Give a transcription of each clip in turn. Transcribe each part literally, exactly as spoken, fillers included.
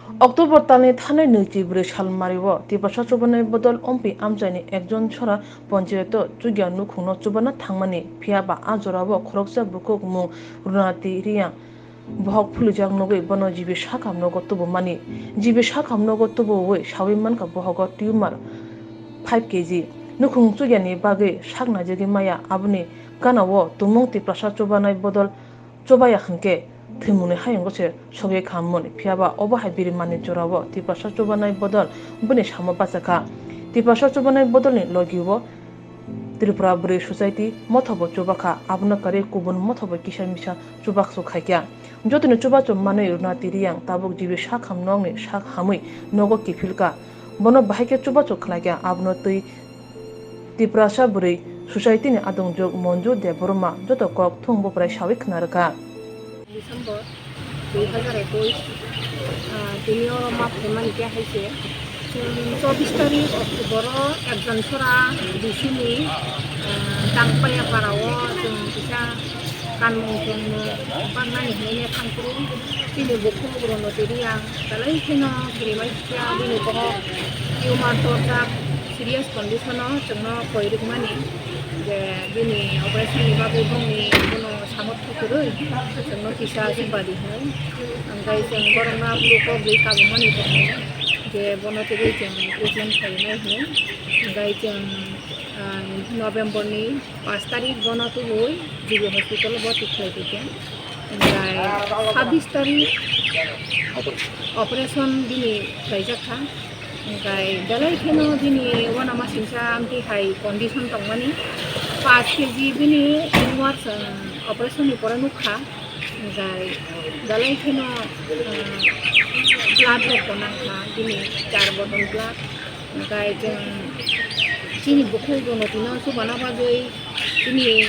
October talni thanai nwichi bwrwi salmario Tiprasa chubanai bodol Ompi amchaini Ekjon Sora ponchayato chukya nukhungno chubana thangmani, phiyaba a jorao khoroksa bukhuk mung Runati Riyang bohok phulijak nugwi bono G B sakham nogo tubumani. G B sakham nogo tubuwi sawi mankha bohogo tumor five K G. Nukhung chukyani bagwi sak naijagwi maya, aboni ganao tumung Tiprasa chubanai bodol chubaya hwnkhe thwimungni hayungo se sogwi kha hwnmani, phiyaba obo hai birimanni jorao Tiprasa chubanai bodol bini samo bachakha. Tiprasa chubanai bodolni logio Tripura Bwrwi Society mothobo chubakha, abono karwi kubun mothobo kisa misa chubachu khaikha. Jotoni chubachu manwi Runati Riyang tabuk G B sakham nokni sak hamwi nogo kiphilkha. Bono bahai khe chubachu khlaikha, abono twi Tiprasa Bwrwi Society ni adongjwk Monju Debbarma joto kok thung buprai sawi khna rwkha. December dui hazar ekush, ah, tini o ma phaimani khe hai se, chwng chobbish tarik October o Ekjon Sora D C ni, ah, Dangpaya para o chwng kisa kanmung chwng baknani hinwi thangphuru chini bukhuk Ronoti Riyang belai kheno kirimai kha, bini bohok tumor torjak serious condition o chwngno koi rwkmani je bini operation ni bagwi bongni bono samotho kwrwi chwngno kisa chuba di hinwi. Hwnkhe chwng borokno aphuru kok rwi kabumani tongo je bono tubui chwng treatment khainai hinwi. Hwnkhe chwng, ah, November ni pash tarik bono tubui G B hospital o bharti khlai tongkha. Hwnkhe sabbish tarik operation bini khlaijak kha. Hwnkhe belai kheno bini uanama singsa amtwi hai condition tongmani. Pash K G bini tumor chwng operation ni pore nukha. Hwnkhe belai kheno, ah, blood rok bo nangkha bini, char bottle blood. Hwnkhe chwng chini bukhuk Ronoti no chubana bagwi chini,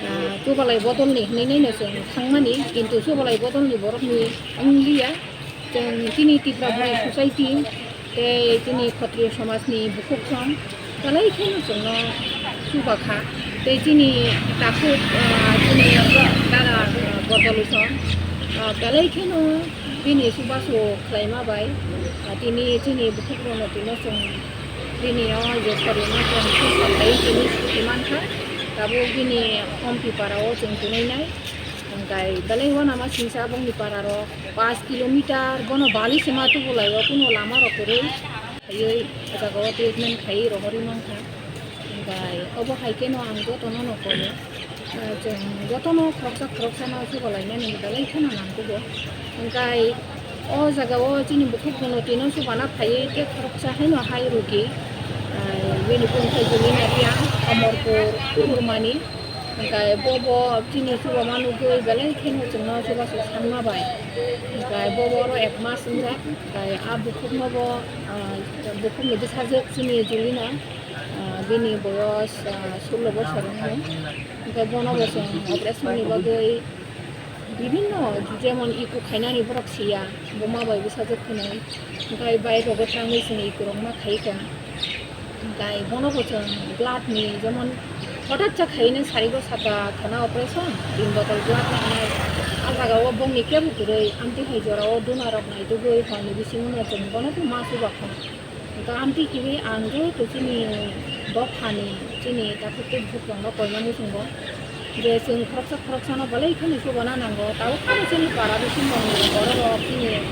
ah, chubalai bodolni hinwi naino chwng thangmani, kintu chubalai bodolni borokni wngliya. Chwng chini Tripura Bwrwi Society tei chini Khotriyo Somajni bukhuk song belai kheno chwngno chubakha. Tei chini takhuk, ah, chini dada, ah, bodol song, ah, belai kheno bini chubachu khlaima bai, ah, tini chini bukhuk Ronoti no chwng bini o je sorino chwng thumsa khlaiwi tini suti mankha. Tabuk bini Ompi para o chwng tunui nai. Hwnkhe belai uanama singsa bongni para rok pash kilometer bono bali se ma tubulai o, kuno lama rok kwrwi. Khaiwi o jaga o treatment khaiwi rohorwi mankha. Hwnkhe obo hai kheno ang jotono no kolo. Ah, chwng jotono khoroksa khoroksa no chubalainani belai kheno nangkugo. Hwnkhe o jaga o chini bukhuk Ronoti no chubana phaiwi tei khoroksa haino hai rugi, ah, bini bumung khe Julina Riyang, Amarpur, Kurmani. Hwnkhe bo bo chini chubama nugwi belai kheno chwngno chubachu sanma bai. Hwnkhe bo bo oro ek mas wngjak. Hwnkhe a bukhukno bo, ah, bukhukni bwsajwk chini Julina, ah, bini boyos, ah, sullo bosor wngkha. Hwnkhe bono bo chwng operation ni bagwi bibinno, jemon echo khainani borok siya, buma bai bwsajwk hinwi. Hwnkhe bai rogo thangwi chwng echo rok ma khaikha. Hwnkhe bono bo chwng blood ni, jemon hotat cha khaino sarigo saka khana operation, tin bottle blood nangnai. A jaga o bongni kebo kwrwi, amtwi hai jora o duna rok naitugwi hor ni bisingo no chwng bono bo ma chuba kha. Hwnkhe amtwi kibi ang joto chini dophani, chini takhuk tei bukhuk rokno koinani chwng bo. Je chwng khoroksa khoroksano belai kheno chubana nango, tabuk phano chini para bisingo borok rok chini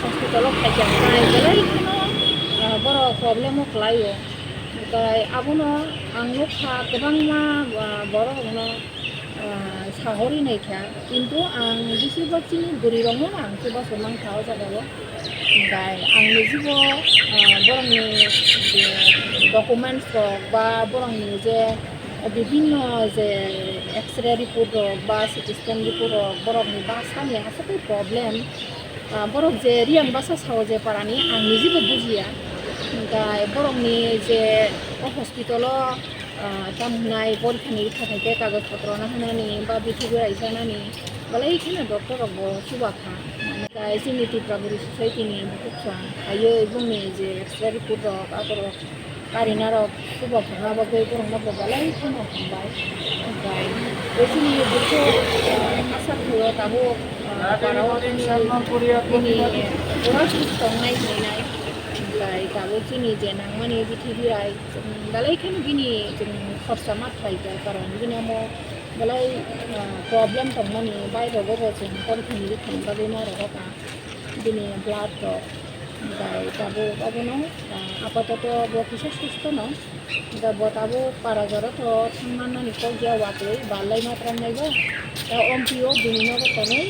hospital o phaikha, hwnkhe belai kheno, ah, borok problem o kwlaio. Hwnkhe abono ang nukha kwbangma, ah, borok rokno, ah, sahorwi naikha, kintu ang bisi bak chini bwrwi rokno ang chubachu mankha o jaga o. Hwnkhe ang nijibo, ah, borokni je documents rok ba borokni je bibinno je X-ray report rok ba C T scan report rok, borokni basani aswk problem, ah, borok je Riyang basa sao je parani ang nijibo bujiya. Hwnkhe borokni je o hospital o, ah, tamo hwnai porikha ni rikha khaikhe kagoj potro naharnani ba bithi berai sanani belai kheno doctor rok bo chuba kha. Hwnkhe chini Tripura Bwrwi Society ni bukhuk song phaiwi bongni je X-ray report rok aborok karina rok chuba phurna bagwi borokno bo belai kheno hambai. Hwnkhe chini bukhuk, ah, Asaphuo tabuk, Para o tini bini borok tongnai hinwi nai. Omohai tabuk chini je nangmani bithi birai, chwng belai kheno bini chwng khorsa ma khlai kha, karon bini omo belai, ah, problem tongmani, bai rogo bo chwng continue khlai bagwi ma rogo kha. Bini blood rok bai tabuk obono, ah, apatoto bo kisa susto no. Da bo tabuk para jora to thangna nani kok ya watwi balai ma trangnai ba. Da omtwi o bini nogo tonwi,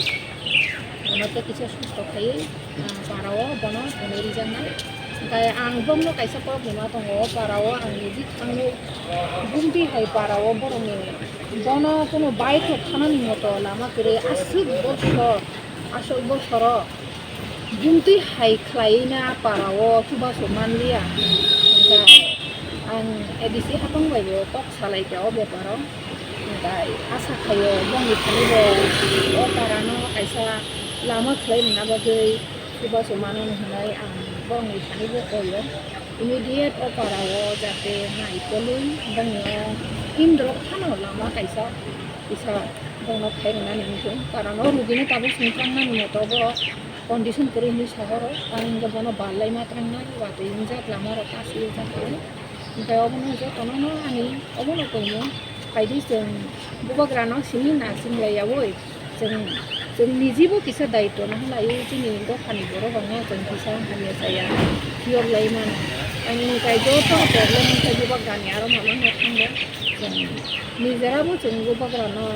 bono tei kisa susto khaiwi, ah, para o bono tonwi rijaknai. Hwnkhe ang bongno kaisa kok rwma tongo, o para o ang niji thangwi bumtwi hai para o borokni bono kuno baithok thanani moto lama kwrwi aswk bosor, aswk bosoro. Bumtwi hai khlaiwi na para o chubachu manliya. Hwnkhe ang A D C hapang bai bo kok salai kha o beparo. Hwnkhe asa khaio bongni thani bo o para no kaisa lama khlai rwna bagwi chubachu mano hwnwi ang bongni thani bo koio. Immediate o para o jate nai kolwi bongni o himdrok phano lama kaisa kisa bongno khai rwnani hwnkhe para no rugino tabuk songkang nani moto borok. Condition kwrwi hinwi sahoro, ang hwnkhe bono barlai ma trangnai, watwi wngjak, lama rok kasi wngjak, hwnkhe obono jotono no ani obono tongmung. Phaidi chwng bubagrano simi na singlai yaui, chwng, chwng nijibo kisa daitwno hwnlaiwi chini dophani borok rokno chwng kisa hamya chaya phiyok lai mano. Ang hwnkhe joto problem wngkhe bubagrani aro mano no thango, chwng nijera bo chwng bubagrano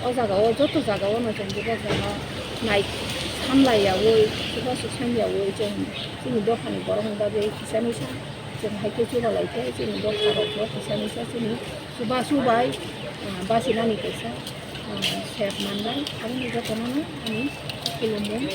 O jaga o, joto jaga o no chwng bubagrano nai samlai yaui, chubachu sani yaui chwng chini dophani borokni bagwi kisa misa chwng hai khe chubalai khe chini dopha rok bo kisa misa chini chubachu bai, ah, bachinani kaisa, ah, sep manbai. Aboni jotono no ani khulumung.